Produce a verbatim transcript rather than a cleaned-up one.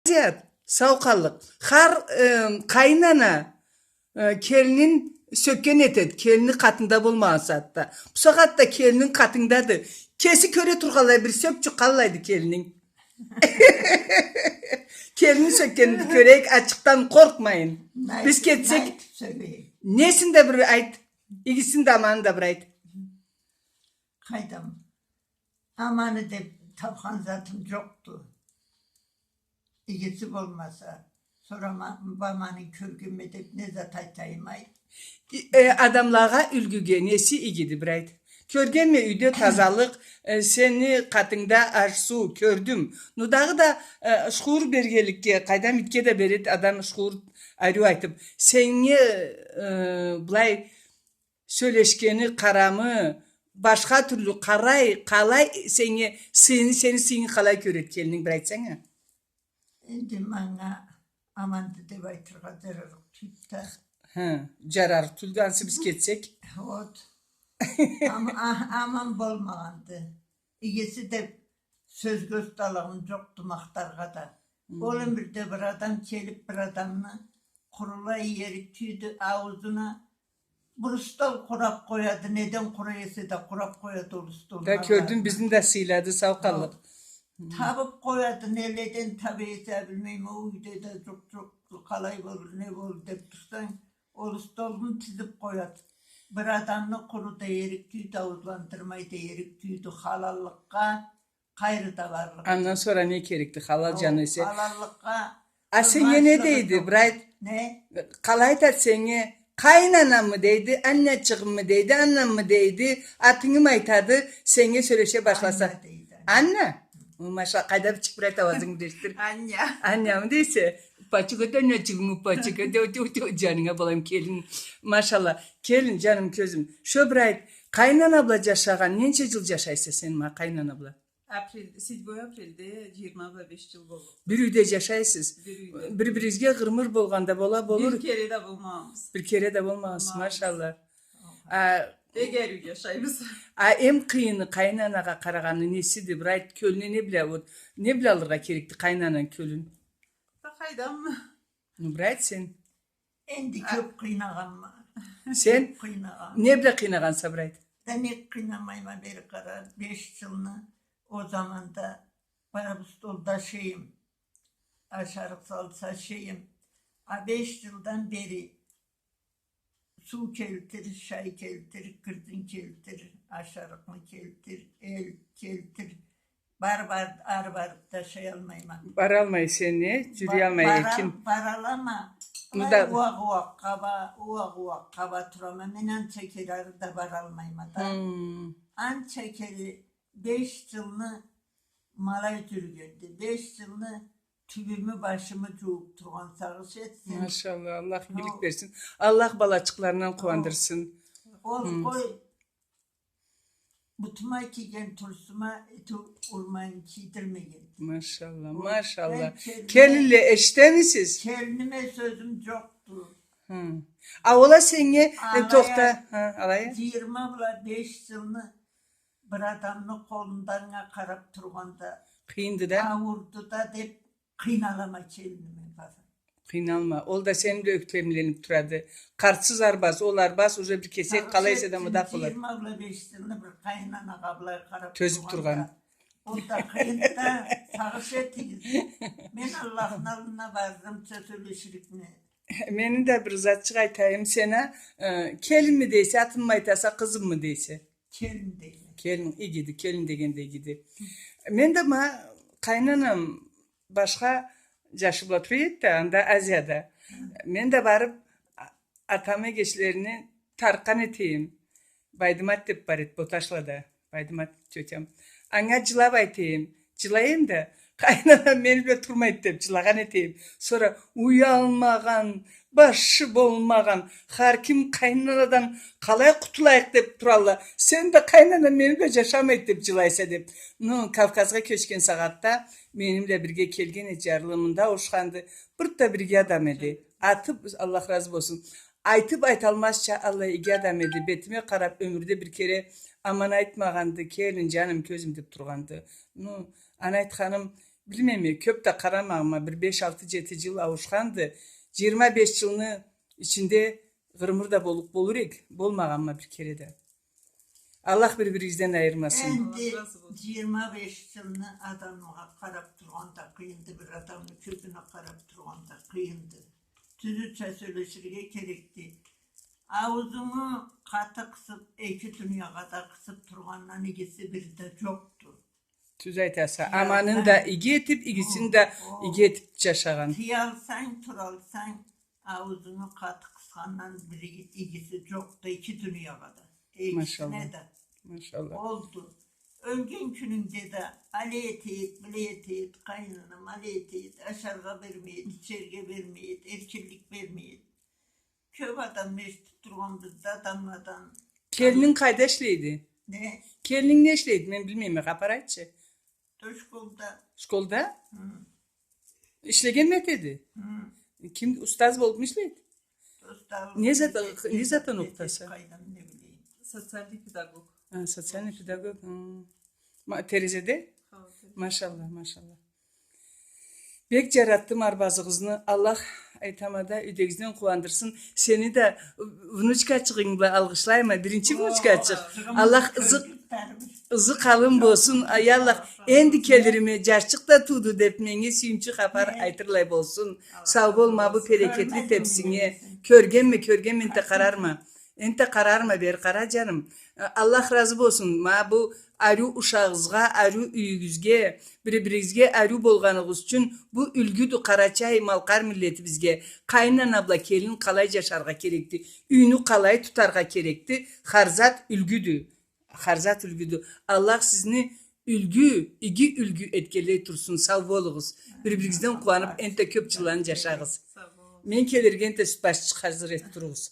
Азият, сау къаллыкъ. Хар, э, къайын ана, э, келинин сёкген этеди, келини къатында болмагъан сагъатда. Бусагъатда келининг къатынгдады. Кеси кёре тургъанлай бир сёк чукъ аллайды келининг. Келини сёкгенин кёрейик, ачыкъдан къоркъмайын. Биз кетсек, несин да бир айт, игисин да, аманын да бир айт. Къайдам, аманы деп табхан затым джокъду. Игиси болмаса, сора ма-, бу аманын кёргенме деп не зат айтайым ай? И, э, адамлагъа юлгюге неси игиди, бир айт. Кёргенме, юйде тазалыкъ, э, сени къатынгда аш-суу кёрдюм. Ну дагъыда, э, шуур бергенликге, къайдам, итге да береди адам шуур, ариу айтып. Сеннге, э, былай сёлешгени, къарамы, башха тюрлю къалай, къалай сеннге сыйыны, сени сыйынгы къалай кёреди келининг, бир айтсанг а? Энди манга аманды деп айтыргъа джарарыкъ тюйюлдю да. Хы, джарарыкъ тюйюлдю, ансы биз кетсек. Вот. Ам-, а-, аман болмагъанды. Игиси деп сёзге усталыгъым джокъду, махтаргъа да. Ол ёмюрде бир адам келип, бир адамны къурулай эрик тюйдю ауузуна, бир устол къурап къояды, неден къурай эсе да къурап къояды ол устолну. Да, кёрдюм, бизни да сыйлады, сау къаллыкъ. Табып къояды, неледен таба эсе, билмейме, ол юйде да джукъ-джукъ, къалай болур, не болур деп турсанг, ол устолну тизип къояды. Бир адамны къуру да эрик тюйдю, ауузландырмай да эрик тюйдю, халаллыкъгъа къайры да барлыкъ. Андан сора не керекди, халал джаны эсе? Халаллыкъгъа. А сеннге не дейди, бир айт? Не? Къалай айтады сеннге? Къайын анаммы дейди, аннячыгъыммы дейди, аннаммы дейди, атынгымы айтады, сеннге сёлеше башласа. Анна дейди, Анна. Анна? О, машалла, къайда бир чыкъ, бир айт, ауазынгы дешлир. Анна. Аннямы дейсе? Пачык эте, аннячыгъымы пачык эте, тю, тю, тю, джанынга балам, келин. Машалла, келин, джаным, кёзюм. Шо бир айт, къайын ана бла джашагъан ненча джыл джашайса сен ма къайын ана бла? Апрель, седьмой апрельде джыйырма бла беш джыл болду. Бир юйде джашайсыз. Бир юйде. Бир-биригизге къырмыр болгъан да бола болур. Бир кере да болмагъанбыз. Бир кере да болмагъансыз, машалла. А, бек ариу джашайбыз. А эм къыйыны къайын анагъа къарагъанны несиди? Бир айт, кёлюне не бла, вот, не бла алыргъа керекди къайын ананы кёлюн? Да къайдам. Ну, бир айт сен. Энди кёп къыйнагъанма. Сен? Кёп къыйнагъанма. Не бла къыйнагъанса, бир айт? Да не къыйнамайма, бери къара, беш джылны ол заманда барып устолда ашайым. Ашарыкъ салса ашайым. А беш джылдан бери суу келтир, шай келтир, кырдын келтир, ашарыкъны келтир, эл келтир. Бар, бар, ары барып да ашаялмайма. Баралмайса, не? Джюрюялмай экин. Баралама. Былай уакъ-уакъгъа ба-, уакъ-уакъгъа ба турама. Мен анча кере ары да баралмайма да. Хм. Анча кере беш джылны ма алай джюрюгенди. Беш джылны тюбюмю, башымы джууп тургъан, сагъыш этсин. Машалла, Аллах игилик берсин. Аллах балачыкъларындан къууандырсын. Ол, къой, бутума кийген турсума ити урмайын кийдирмеген. Машалла, машалла. Келинле, эшитемисиз? Келиниме сёзюм джокъду. Хы. А ол а сеннге, э, тохта. Хы, алай а. Джыйырма бла беш джылны бир адамны къолундан къарап тургъанда къыйынды да, ауурду да деп къыйналама келиниме, базар. Къыйналма. Ол да сени бла ёктемленип турады. Къартсыз арбаз, ол арбаз уже бир кесек къалай эсе да мудах болады. Джыйырма бла беш джылны бир къайын анагъа былай къарап тёзюп тургъан. Ол да къыйынды да, сагъыш этигиз. Мен Аллахны аллына бардымча сёлеширикме. Мени да бир затчыкъ айтайым, сен а, э, келинми дейсе, атынмы айтаса, къызынмы дейсе? Келин дейме. Келин, игиди, келин дегенде игиди. Мен да ма, къайнанам башха джашы бла тура эди да, анда Азияда. Мен да барып, а-, атам эгечлерине тарыкъгъан этейим. Байдымат деп бар эди Боташлада. Байдымат тётям. Анга джылап айтайым. Джылайым да, къайнанам мени бла турмайды деп джылагъан этейим. Сора уялмагъан, башы болмагъан, хар ким къайнанадан къалай къутулайыкъ деп туралла. Сен да къайнанам мени бла джашамайды деп джылайса деп. Ну, Кавказгъа кёчген сагъатда мени бла бирге келген эди, джарлы мында ауушханды. Бир да бирге адам эди. Аты, Аллах разы болсун. Айтып айталмазча аллай иги адам эди. Бетиме къарап ёмюрде бир кере аман айтмагъанды, келин, джаным, кёзюм деп тургъанды. Ну, аны айтханым, Билмейме, кёп да къарамагъанма, бир беш, алты, джети джыл ауушханды. Джыйырма беш джылны ичинде къырмыр да боллукъ болур эк, болмагъанма бир кере да. Аллах бир-биригизден айырмасын. Энди джыйырма беш джылны адамгъа къарап тургъан да къыйынды, бир адамны кёзюне къарап тургъан да къыйынды. Тюзюча сёлеширге керекди. Аузунгу къаты къысып, эки дуниягъа да къысып тургъандан игиси бири да джокъду. Тюз айтаса, аманын да иги этип, игисин да иги этип джашагъан. Тыялсанг, туралсанг, аузунгу къаты къысхандан бири игиси джокъду эки дуниягъа да. Экисине да. Машалла. Олду. Ёлген кюнюнгде да алай этеди, былай этеди, къайнанам алай этеди, ашаргъа бермейди, ичерге бермейди, эркинлик бермейди. Кёп адамны эшитип тургъанбыз да адамладан. Келининг къайда ишлейди? Не? Келининг не ишлейди? Мен билмейме, хапар айтчы. Школда. Школда? Хы. Ишлегенми этеди? Хы. Ким, устаз болупму ишлейди? Устаз болуп ишлейди. Не зат, не затдан окъутаса? Къайдан не билейим. Социальный педагог. Ха, социальный педагог. Хы. Терезеде? Ха, Терезеде. Машалла, машалла. Бек джаратдым арбазыгъызны. Аллах, айтама да, юйдегигизден къууандырсын. Сени да внучкачыгъынг бла алгъышлайма. Биринчи внучкачыкъ. Аллах ызы, ызы къалын болсун. Ай Аллах, энди келириме джашчыкъ да тууду деп, меннге сюйюмчю хапар айтырлай болсун. Сау бол, ма бу берекетли тепсинге. Кёргенме, кёргенме, энтта къарарма. Энтта къарарма, бери къара, джаным. Аллах разы болсун. Ма бу ариу ушагъыгъызгъа, ариу юйюгюзге, бири-биригизге ариу болгъаныгъыз ючюн. Бу юлгюдю къарачай-малкъар миллетибизге. Къайын ана бла келин къалай джашаргъа керекди, юйню къалай тутаргъа керекди, хар зат юлгюдю. Хар зат юлгюдю. Аллах сизни юлгю, иги юлгю этгенлей турсун. Сау болугъуз. Бири-биригизден къууанып, энтта кёп джылланы джашагъыз. Мен келирге энтта сют-башчыкъ хазыр этип туругъуз.